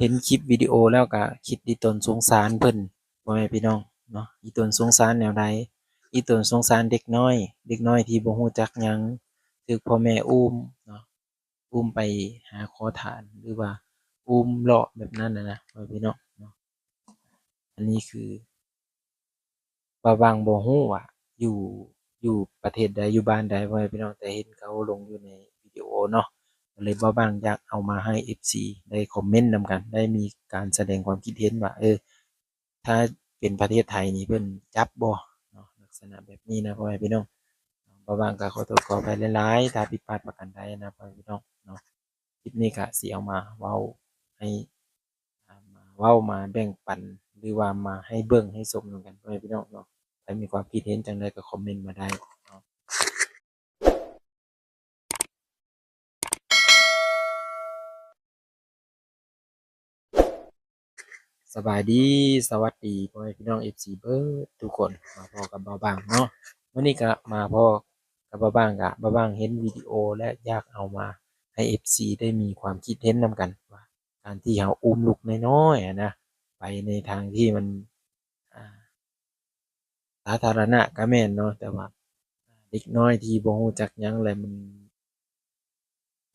ເຫັນຄລິບວິດີໂອແລ້ວກະຄິດອີ່ຕົນສົງສານເພິ່ນ ພໍ່ແມ່ພີ່ນ້ອງເນາະ. ອີ່ຕົນສົງສານແນວໃດ? ອີ່ຕົນສົງສານເດັກນ້ອຍ, ເດັກນ້ອຍທີ່ບໍ່ຮູ້ຈັກຫຍັງ ຖືກພໍ່ແມ່ອຸ້ມເນາະ, ອຸ້ມໄປຫາຂໍທານ ຫຼືວ່າອຸ້ມເລາະແບບນັ້ນນະ ພໍ່ແມ່ພີ່ນ້ອງເນາະ. ອັນນີ້ຄື ບ່າວບ່າງບໍ່ຮູ້ວ່າຢູ່ ຢູ່ປະເທດໃດ ຢູ່ບ້ານໃດ ພໍ່ແມ່ພີ່ນ້ອງ, ແຕ່ເຫັນເຂົາລົງຢູ່ໃນວິດີໂອເນາະ, ກໍເລີຍບ່າວບ່າງຢາກເອົາມາໃຫ້ເອັຟຊີໄດ້ຄອມເມັນນຳກັນ, ໄດ້ມີການສະແດງຄວາມຄິດເຫັນວ່າ ເອີ ຖ້າເປັນປະເທດໄທນີ້ເພິ່ນຈັບບໍ່ເນາະ, ລັກສະນະແບບນີ້ນະ ພໍ່ແມ່ພີ່ນ້ອງ. ບ່າວບ່າງກໍຂໍໂທດຂໍອະໄພຫຼາຍໆ ຖ້າຜິດພາດປະການໃດນະ ພໍ່ແມ່ພີ່ນ້ອງເນາະ. ຄລິບນີ້ກະຊິເອົາມາເວົ້າໃຫ້ ອ່າ ມາເວົ້າມາແບ່ງປັນ ຫຼືວ່າມາໃຫ້ເບິ່ງໃຫ້ຊົມນຳກັນ ພໍ່ແມ່ພີ່ນ້ອງເນາະ. ໃຜມີຄວາມຄິດເຫັນຈັ່ງໃດກໍຄອມເມັນມາໄດ້ເນາະ. ສະບາຍດີ ສະຫວັດດີ ພໍ່ແມ່ພີ່ນ້ອງເອັຟຊີເບິດທຸກຄົນ, ມາພໍ້ກັບບ່າວບ່າງເນາະ. ມື້ນີ້ກະມາພໍ້ກັບບ່າວບ່າງ, ກະບ່າວບ່າງເຫັນວິດີໂອ ແລະ ຢາກເອົາມາໃຫ້ເອັຟຊີໄດ້ມີຄວາມຄິດເຫັນນຳກັນວ່າ ການທີ່ເຮົາອຸ້ມລູກນ້ອຍໆ ຫັ້ນນະ ໄປໃນທາງທີ່ມັນ ອ່າ ສາທາລະນະກໍແມ່ນເນາະ, ແຕ່ວ່າເດັກນ້ອຍທີ່ບໍ່ຮູ້ຈັກຫຍັງ ແລະ ມັນ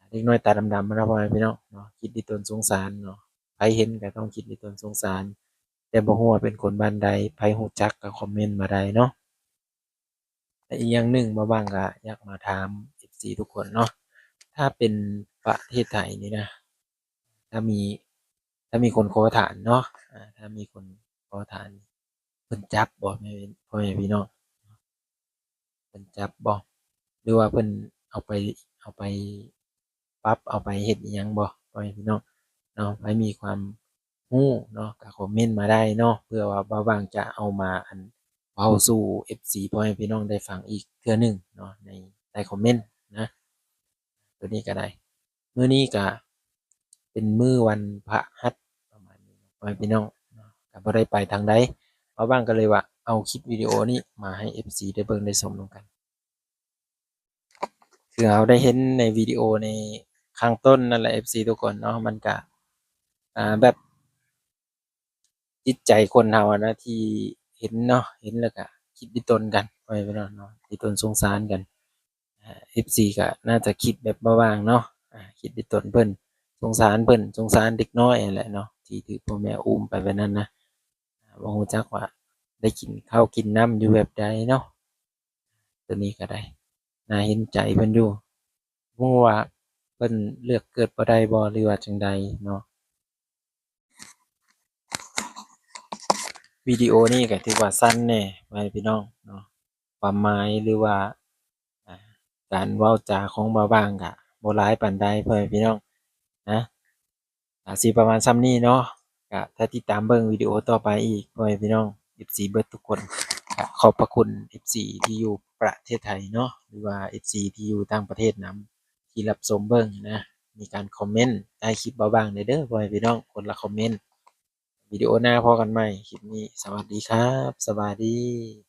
ເດັກນ້ອຍຕາດຳໆ ຫັ້ນນະ ພໍ່ແມ່ພີ່ນ້ອງເນາະ, ຄິດອີ່ຕົນສົງສານເນາະ. ໃຜເຫັນກໍຕ້ອງຄິດອີ່ຕົນສົງສານ, ແຕ່ບໍ່ຮູ້ວ່າເປັນຄົນບ້ານໃດ, ໃຜຮູ້ຈັກກໍຄອມເມັນມາໄດ້ເນາະ. ແລະ ອີກຢ່າງໜຶ່ງ ບ່າວບ່າງກໍຢາກມາຖາມເອັຟຊີທຸກຄົນເນາະ, ຖ້າເປັນປະເທດໄທນີ້ນະ ຖ້າມີ ຖ້າມີຄົນຂໍທານເນາະ, ອາ ຖ້າມີຄົນຂໍທານ ເພິ່ນຈັບບໍ່ ພໍ່ແມ່ພີ່ນ້ອງ? ເພິ່ນຈັບບໍ່ ຫຼືວ່າເພິ່ນເອົາໄປ ເອົາໄປປັບ ເອົາໄປເຮັດອີ່ຫຍັງບໍ່ ພໍ່ແມ່ພີ່ນ້ອງເນາະ? ໃຜມີຄວາມຮູ້ເນາະ ກໍຄອມເມັນມາໄດ້ເນາະ, ເພື່ອວ່າບ່າວບ່າງຈະເອົາມາ ອັນ ເວົ້າສູ່ເອັຟຊີພໍ່ແມ່ພີ່ນ້ອງໄດ້ຟັງອີກເທື່ອໜຶ່ງເນາະ ໃນໃຕ້ຄອມເມັນນະ. ໂຕນີ້ກໍໄດ້ ມື້ນີ້ກະເປັນມື້ວັນພະຫັດປະມານນີ້ເນາະ ພໍ່ແມ່ພີ່ນ້ອງເນາະ, ກະບໍ່ໄດ້ໄປທາງໃດ. ບ່າວບ່າງກໍເລີຍວ່າເອົາຄລິບວິດີໂອນີ້ມາໃຫ້ເອັຟຊີໄດ້ເບິ່ງໄດ້ຊົມນຳກັນ. ຄືເຮົາໄດ້ເຫັນໃນວິດີໂອໃນຂ້າງຕົ້ນນັ້ນແຫຼະ ເອັຟຊີທຸກຄົນເນາະ, ມັນກະ ອ່າ ແບບ ຈິດໃຈຄົນເຮົາຫັ້ນນະ ທີ່ເຫັນເນາະ ເຫັນແລ້ວກະຄິດລິຕົນກັນ ພໍ່ແມ່ພີ່ນ້ອງເນາະ, ລິຕົນສົງສານກັນ. ເອັຟຊີກໍໜ້າຈະຄິດແບບບ່າວບ່າງເນາະ, ຄິດລິຕົນເພິ່ນ ສົງສານເພິ່ນ ສົງສານເດັກນ້ອຍຫັ້ນແຫຼະເນາະ ທີ່ຖືກພໍ່ແມ່ອຸ້ມໄປແບບນັ້ນນະ, ບໍ່ຮູ້ຈັກວ່າໄດ້ກິນເຂົ້າກິນນ້ຳຢູ່ແບບໃດເນາະ. ໂຕນີ້ກໍໄດ້ ໜ້າເຫັນໃຈເພິ່ນຢູ່, ບໍ່ຮູ້ວ່າເພິ່ນເລືອກເກີດບໍ່ໄດ້ບໍ່ ຫຼືວ່າຈັ່ງໃດເນາະ. ວິດີໂອນີ້ກໍຖືວ່າສັ້ນແດ່ ພໍ່ແມ່ພີ່ນ້ອງເນາະ, ຄວາມໝາຍ ຫຼືວ່າ ອ່າ ການເວົ້າຈາຂອງບ່າວບ່າງກໍບໍ່ຫຼາຍປານໃດ ພໍ່ແມ່ພີ່ນ້ອງນະ. ກະຊິປະມານຊ່ຳນີ້ເນາະ, ກະຖ້າຕິດຕາມເບິ່ງວິດີໂອຕໍ່ໄປອີກ ພໍ່ແມ່ພີ່ນ້ອງເອັຟຊີເບິດທຸກຄົນ. ກະຂອບພະຄຸນເອັຟຊີທີ່ຢູ່ປະເທດໄທເນາະ ຫຼືວ່າເອັຟຊີທີ່ຢູ່ຕ່າງປະເທດນຳ ທີ່ຮັບຊົມເບິ່ງນະ, ມີການຄອມເມັນໃຕ້ຄລິບບ່າວບ່າງແດ່ເດີ ພໍ່ແມ່ພີ່ນ້ອງ ຄົນລະຄອມເມັນ. ວິດີໂອໜ້າພໍ້ກັນໃໝ່, ຄລິບນີ້ສະຫວັດດີຄັບ ສະບາຍດີ.